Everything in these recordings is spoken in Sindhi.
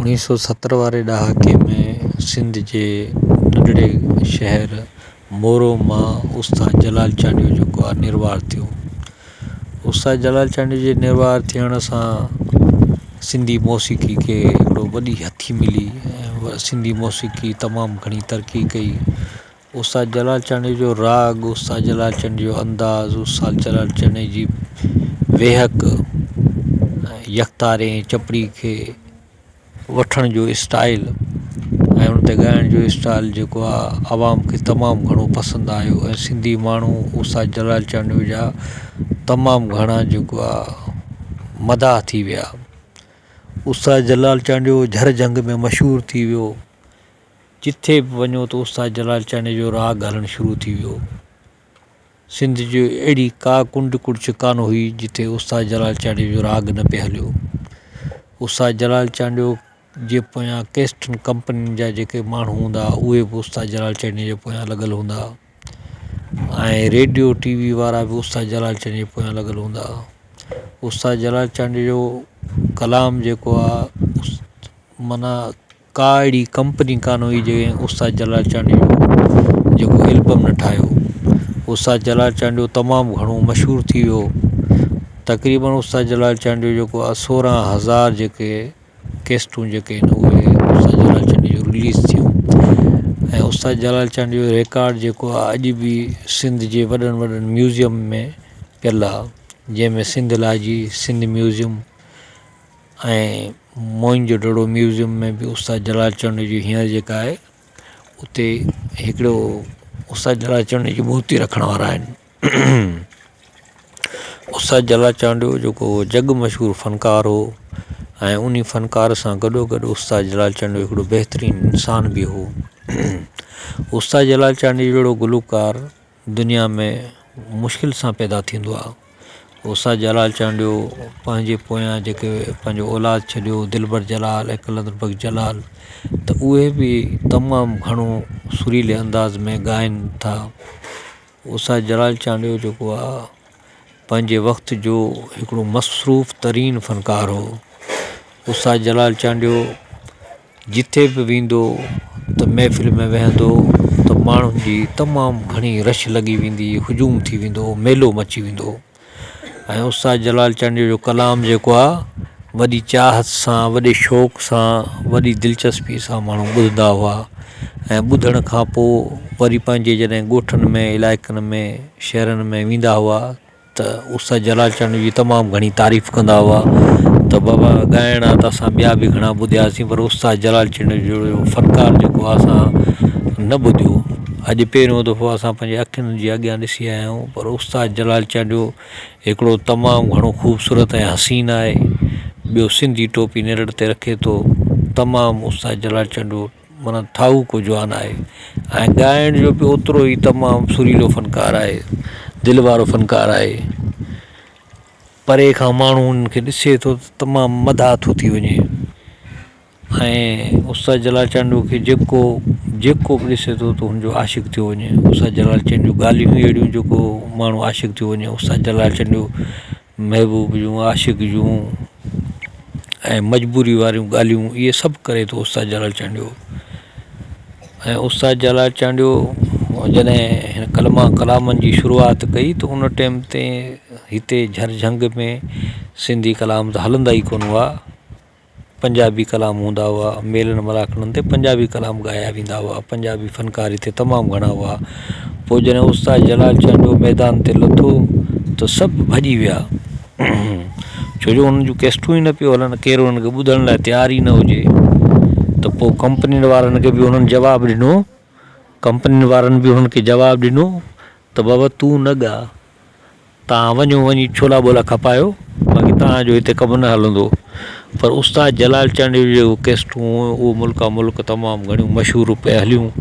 1970 واري ڏهاڪي ۾ سنڌ جي ننڍڙي شهر مورو مان استاد جلال چانڊيو جيڪو آهي نروار ٿيو. استاد جلال چانڊيو جي نروار ٿيڻ سان سنڌي موسيقي کي هڪڙو وڏي هٿي ملي ۽ سنڌي موسيقي تمام گهڻي ترقي ڪئي. استاد جلال چانڊيو جو راڳ، استاد جلال چانڊيو جو انداز، استاد جلال چانڊيو جي ويهڪ ۽ يڪتاري ۽ چپڙي کي وٺڻ جو اسٽائل ۽ ان تي ڳائڻ جو اسٽائل جيڪو آهي عوام کي تمام گهڻو پسند آيو ۽ سنڌي ماڻهو استاد جلال چانڊيو جا تمام گهڻا جيڪو آهي مداح ٿي ويا. استاد جلال چانڊيو جهر جهنگ ۾ مشهور ٿي ويو. جٿي به وڃو ته استاد جلال چانڊيي جو راڳ هلڻ شروع ٿي ويو. سنڌ جي اهڙي ڪا ڪنڊ ڪڙڇ ڪانه هئي جتي استاد جلال چانڊيي جو راڳ نه پئي هليو. استاد جلال چانڊيو جي پويان ڪيسٽن ڪمپنين جا جيڪي ماڻهو هوندا هئا اهي به استاد جلال چانڊيي جي پويان لڳل هوندا هئا ۽ ريڊيو ٽي وي وارا به استاد جلال چانڊيي جي پويان لڳل هوندا هئا. استاد جلال چانڊيي جو ڪلام جيڪو آهي معنيٰ ڪا اهڙي ڪمپني ڪانه هئي جنهن استاد جلال چانڊيو جو جيڪو البم نه ٺاهيو. استاد جلال چانڊيو تمام گهڻو مشهور ٿي ويو. تقريبن استاد جلال چانڊيو جيڪو آهي سورهن هزار جيڪي ڪيسٽون جيڪي آهن اهي استاد جلال چانڊيو جون رليز ٿيون ۽ استاد جلال چانڊيو جو رڪارڊ جيڪو آهي اڄ به سنڌ جي وڏن وڏن ميوزيم ۾ پيل آهي جنهن ۾ سنڌ لاجي سنڌ ميوزيم ۽ موئن جو دڙو ميوزيم ۾ به استاد جلال چانڊيو جي هينئر جيڪا آهي اتي هڪڙو استاد جلال چانڊيو جي مورتي رکڻ وارا آهن استاد جلال چانڊيو جيڪو جڳ مشهور فنڪار هو ۽ ان فنڪار سان گڏو گڏ استاد جلال چانڊيو هڪڙو بهترين انسان به هو استاد جلال چانڊيو جهڙو گلوڪار دنيا ۾ مشڪل سان پيدا ٿيندو آهي. استاد جلال چانڊيو پنهنجي پويان جيڪي پنهنجو اولاد ڇڏيو دلبر جلال ۽ قلندر بخش جلال ته اهي به تمام گهڻو سريلي انداز ۾ ڳائن ٿا. استاد جلال چانڊيو جيڪو آهي پنهنجي وقت جو هڪڙو مصروف ترين فنڪار هو. استاد جلال چانڊيو جتي به ويندو ته محفل ۾ ويهندو ته ماڻهن جي تمام گهڻي رش لڳي ويندي هجوم ٿي ويندو ميلو مچي ويندو ۽ استاد جلال چانڊيو جو ڪلام جيڪو آهي وڏي چاهت سان وڏي شوق سان وڏي دلچسپي سان ماڻهو ٻڌندا هئا ۽ ٻڌڻ کان پوءِ وري پنهنجي جڏهن ڳوٺن ۾ علائقن ۾ شهرن ۾ ويندا هئا ته استاد جلال چانڊيو جي تمام گهڻي تعريف ڪندا هئا ته بابا ڳائڻا ته اسان ٻيا به گهڻا ٻڌياسين پر استاد جلال چانڊيو جهڙو فنڪار جيڪو آهي اسان نه ٻڌيو اڄ پهريون دفعو اسان پنهنجي اکين جي اڳيان ڏسي آيا آهيون پر استاد جلال چانڊيو هڪڙو تمام گهڻو خوبصورت ۽ حسين آهي ٻيو سنڌي ٽوپي نرڙ تي رکي ٿو تمام استاد جلال چانڊيو معنيٰ ٺاهوڪو جوان آهي ۽ ڳائڻ جو به اوترو ئي تمام سريلو فنڪار آهي دل وارو فنڪار آهي پري کان ماڻهو ان کي ڏسي ٿو ته تمام مداح ٿو ٿي وڃي ۽ استاد جلال چانڊيو کي جيڪو جيڪو به ڏسي ٿو ته هن جو عاشق ٿيو وڃي استاد جلال چانڊيو جون ڳالهيون ئي اهڙيون جيڪو ماڻهو عاشق ٿيو وڃي استاد جلال چانڊيو محبوب جون عاشق جون ۽ مجبوري واريون ڳالهيون اهي سڀ ڪري ٿو استاد جلال چانڊيو ۽ استاد جلال چانڊيو جڏهن هن ڪلما ڪلامن جي شروعات ڪئي ته ان ٽائيم تي هتي جهر جهنگ ۾ سنڌي ڪلام ته هلندا ئي ڪونه هئا پنجابي ڪلام هوندا هئا، ميلن ملاکڙن تي پنجابي ڪلام ڳايا ويندا هئا، پنجابي فنڪار هتي تمام گهڻا هئا، پوء جڏهن استاد جلال چانڊيو ميدان تي لٿو ته سڀ ڀڄي ويا، ڇو جو انهن جون ڪيسٽون ئي نه پيون هلن، ڪير انهن کي ٻڌڻ لاء تيار ئي نه هجي ته پوء ڪمپنين وارن کي به انهن جواب ڏنو، ڪمپنين وارن به انهن کي جواب ڏنو ته بابا تون نه ڳاء. توهان وڃو وڃي ڇولا ٻولا کپايو باقي توهان جو هتي ڪم نه هلندو پر استاد جلال چانڊيو جون جيڪو ڪيسٽون هيون اهو ملڪان ملڪ تمام گهڻيون مشهور پئي هليون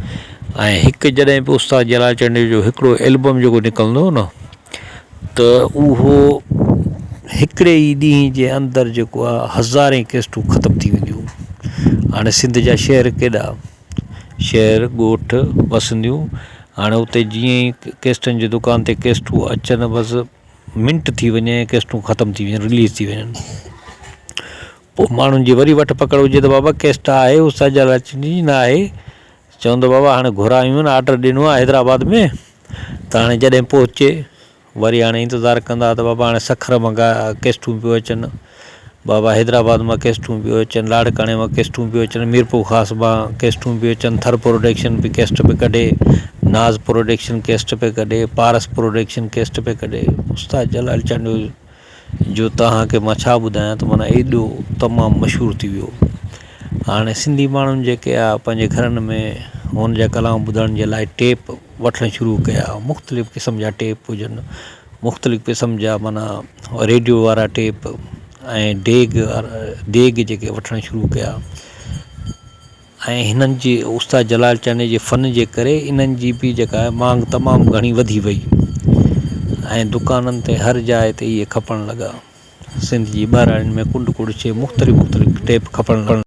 ۽ هڪ جڏهن به استاد جلال چانڊيو جو هڪڙو البم جيڪو نڪرندو هو نه ته اهو هڪڙي ئي ڏينهن جي اندر جيڪو آهي هزارين ڪيسٽون ختم ٿي وينديون هيون هاڻي سنڌ جا شهر ڪيڏا شهر، ڳوٺ، وسنديون هاڻي اتي جيئن ئي ڪيسٽن جي دڪان تي ڪيسٽون اچن بس منٽ ٿي وڃي ڪيسٽون ختم ٿي وڃن رليز ٿي وڃن. پوء ماڻهن جي وري وٺ پڪڙ هجي ته بابا ڪيسٽ آهي استاد جلال چانڊيي جي نه آهي چوندو بابا هاڻي گهرايون آهن آرڊر ڏنو آهي حيدرآباد ۾ ته هاڻي جڏهن پهچي وري هاڻي انتظار ڪندا ته بابا هاڻي سکر مان ڪيسٽون پيون اچن بابا حيدرآباد مان ڪيسٽون پيون اچن لاڙڪاڻي مان ڪيسٽون پيون اچن ميرپورخاص مان ڪيسٽون پيون اچن ٿر پروڊڪشن به ڪيسٽ پئي ڪڍي ناز پروڊڪشن ڪيسٽ پئي ڪڍي پارس پروڊڪشن ڪيسٽ پئي ڪڍي استاد جلال چانڊيو جو توهان کي مان ڇا ٻڌايان ته معنيٰ ايڏو تمام مشهور ٿي ويو. هاڻي سنڌي ماڻهن جيڪي آ پنهنجي گهرن ۾ هن جا ڪلام ٻڌڻ جي لاء ٽيپ وٺڻ شروع ڪيا مختلف قسم جا ٽيپ هجن مختلف قسم جا معنيٰ ريڊيو وارا ٽيپ ۽ ڊيگ ديگ جيڪي وٺڻ شروع ڪيا. ۽ هنن جي استاد جلال چانڊيي جي فن جي ڪري انهن جي به جيڪا آهي مانگ تمام گهڻي وڌي وئي ۽ دڪانن تي هر جاء تي اهي کپڻ لڳا. سنڌ جي ٻهراڙين ۾ ڪنڊ ڪڙڇي مختلف مختلف ٽيپ کپڻ لڳا.